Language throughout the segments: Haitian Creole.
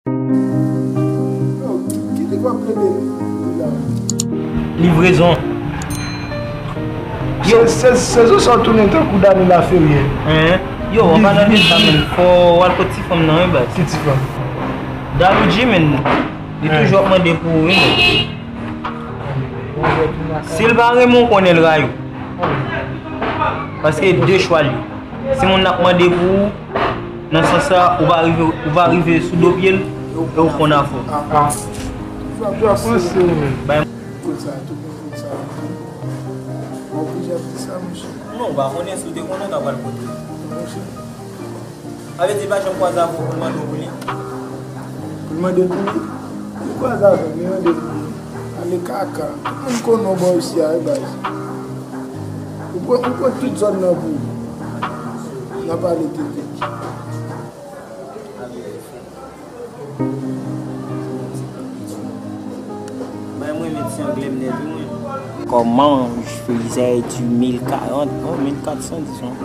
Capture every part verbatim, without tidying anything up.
Yo, kite w ap plede la. Livrezon. Yo. Se, se, se zo sa w tounen tankou Dany Laferrière. Hein? Yo, an palan de sa, men, fò w al kot ti fanm nan, wi, baz. Ki ti fanm? Daluji, men, li toujou ap mande pou ou, wi, men. Si l pa renmen w, konnen l rayi w. Paske de chwa li. Si moun nan ap mande pou ou, nan sans sa, ou va rive, ou va rive sou do pye l, e ou konn afè w. Bay. Kote sa, tout moun konn sa. Mwen oblije ap di sa, mesye. Non, ou pa konnen, si w te konnen, w ta pral kote. Mesye. Sa vle di, li pa janm kwaze avè w pou l mande w pou li? Pou l mande w pou li? Li kwaze avè m, li mande m pou li. Ale kaka. Tout moun konnen w bò isi a, wi, baz. Ou pran, ou pran tout zòn nan pou ou. N a pale tete. Bay mwen met ti anglè m nèt, wi, mwen. Comment je faisais du mille quarante, oh, mille quatre cent, disons.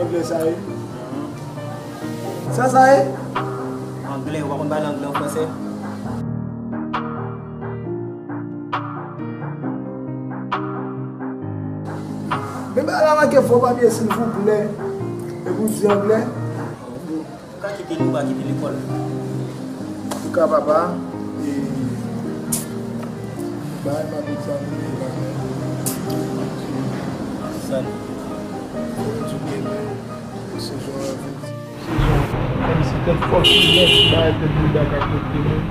Anglè sa ye? Sa sa ye? Anglè, ou pa konn pale anglè, an fransè? Men bagay la manke fò, papye, silvouplè. Epi w di anglè? Ou ka kite li, ou pa kite lekòl. Antouka, papa, e, bagay m ap egzamine la, men. Sa. Fò m di w ke, men, se jan w ap di. Kòmsi tèt fò ki lès, bagay tèt bouda ka kote, men.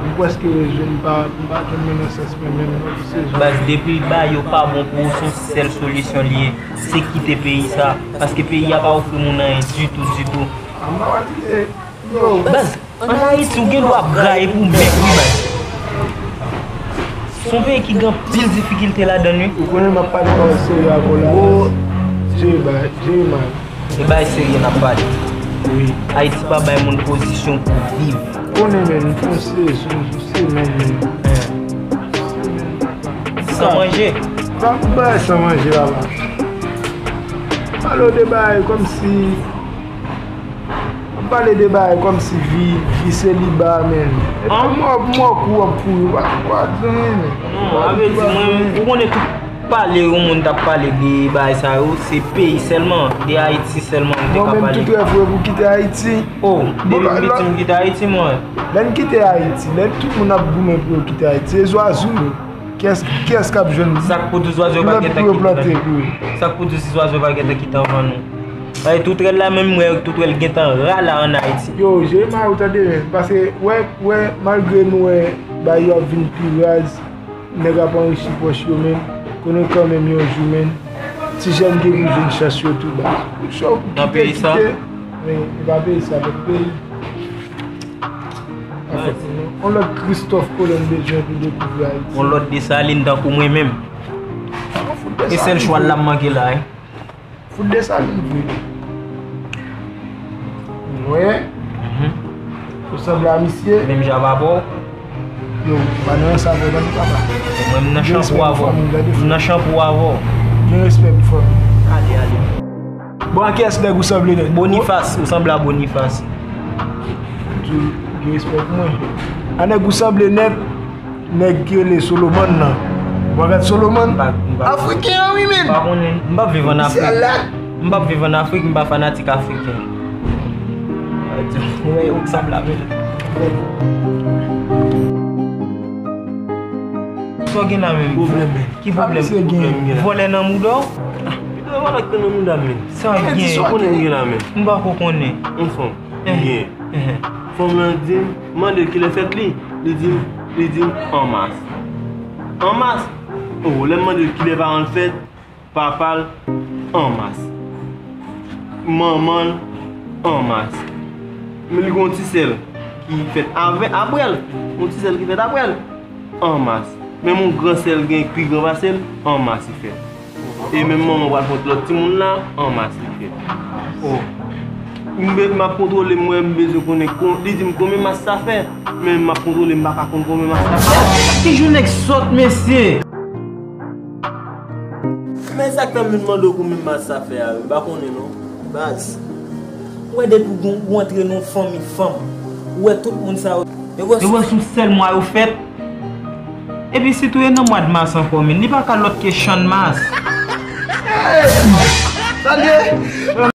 M prèske rejwenn pa, m pa jwenn mennen sèns mwen menm, non, se jan. Baz, depi bagay yo pa bon pou ou, se yon sèl solisyon li ye, se kite peyi sa. Paske peyi a pa ofri moun anyen ditou, ditou. A, m pa pral kite, yo. Baz, ann Ayiti, ou gen dwa ap graye pou mèg, wi, baz. Se yon peyi ki gen anpil difikilte ladan l, wi. Ou konnen m ap pale pawòl serye avè w la. Jere bagay, jere mal. E bagay serye n ap pale. Wi. Ayiti pa bay moun pozisyon pou viv. Konnen, men, m panse, se, se menm, men. San manje. Pa pou bagay san manje la, la. Pale w de bagay kòmsi Ap pale de bagay kòmsi vi, vi seliba, men. Epa mò, mò kou w ap kouri, w pa, w pa di anyen, men. Non, sa vle di, mwen, ou konnen tout pale yon moun t ap pale de bagay sa yo, se peyi sèlman, de Ayiti sèlman, ou te ka pale. Non, men tout rèv ou pou kite Ayiti. Oh, depi m piti, m kite Ayiti, mwen. Lè n kite Ayiti, lè tout moun ap goumen pou yo kite Ayiti, se zwazo yo. Kiyès, kiyès k ap jwenn? Sa k pou di zwazo yo pa gentan kite anvan nou? Sa k pou di si zwazo yo pa gentan kite anvan nou? Ay, toutrèl la menm, m wè toutrèl gentan ra la ann Ayiti. Yo, jere mal ou tande, men. Paske, wè, wè, malgre nou wè bagay yo ap vin pi raz, nèg ap anrichi pwòch yo, men konnen kanmenm yon jou, men, ti jèn gen pou jwenn chans yo tou, baz. Nan peyi sa? Men, e pa peyi sa, lòt peyi. Anfèt, yon lòt Christophe Colon bezwen pou dekouvri Ayiti. Yon lòt Desalin tankou mwen menm. E sèl chwa l la m manke la, wi. Fout Desalin vre. Mwen, ou sanble a misye. Menm jan avè w. Yo, pa nan sa vre, non, papa. Mwen, m nan chanpou avè w. M nan chanpou avè w. Gen respè pou fanmi. Ale, ale. Bon, a kiyès nèg ou sanble nèt? Bonifas, ou sanble a Bonifas. Ou gen respè pou mwen. A nèg ou sanble nèt, nèg ki rele Solomon nan. Ou pa gad Solomon? M pa, m pa. Afriken an, wi, men. M pa konnen. M p ap viv ann Afrik. M p ap viv ann Afrik, m pa fanatik afriken. Ou wè, ou sanble avè l. Sa w gen la menm? Pwoblèm, men. Ki pwoblèm? Vòlè nan mouda w? Pito e vòlè ki nan mouda m, men. Sa w gen? Ou konnen m gen la, men. M pa ko konnen. Yon fanm m gen. Fanm lan di m, m mande l kilè fèt li. Li di m, li di m an mas. An mas? Oh, lè m mande l kilè paran l fèt, papa l an mas. Manman l an mas. Men li gen yon ti sè l ki fèt avè, apre l. Yon ti sè l ki fèt apre l an mas. Menm yon gran sè l gen ki pi gran pase l, an mas li fèt. E menm manman pral fè yon lòt timoun la, an mas li fèt. Oh. M be-, m ap kontwole, m wè m bezwen konnen kon-, li di m konbyen mas sa fè, men m ap kontwole, m pa ka konn konbyen mas sa fè. Ki jan nèg sòt, mesye! Men sa k fè m vin mande w konbyen mas sa fè a, wi, m pa konnen non. Baz. Ou wè depi ou ou antre nan fanmi fanm, ou wè tout moun sa yo. E wè sou sèl mwa yo fèt. Epi sitou e nan mwa de mas ankò, men li pa ka lòt ke Channmas. Salye!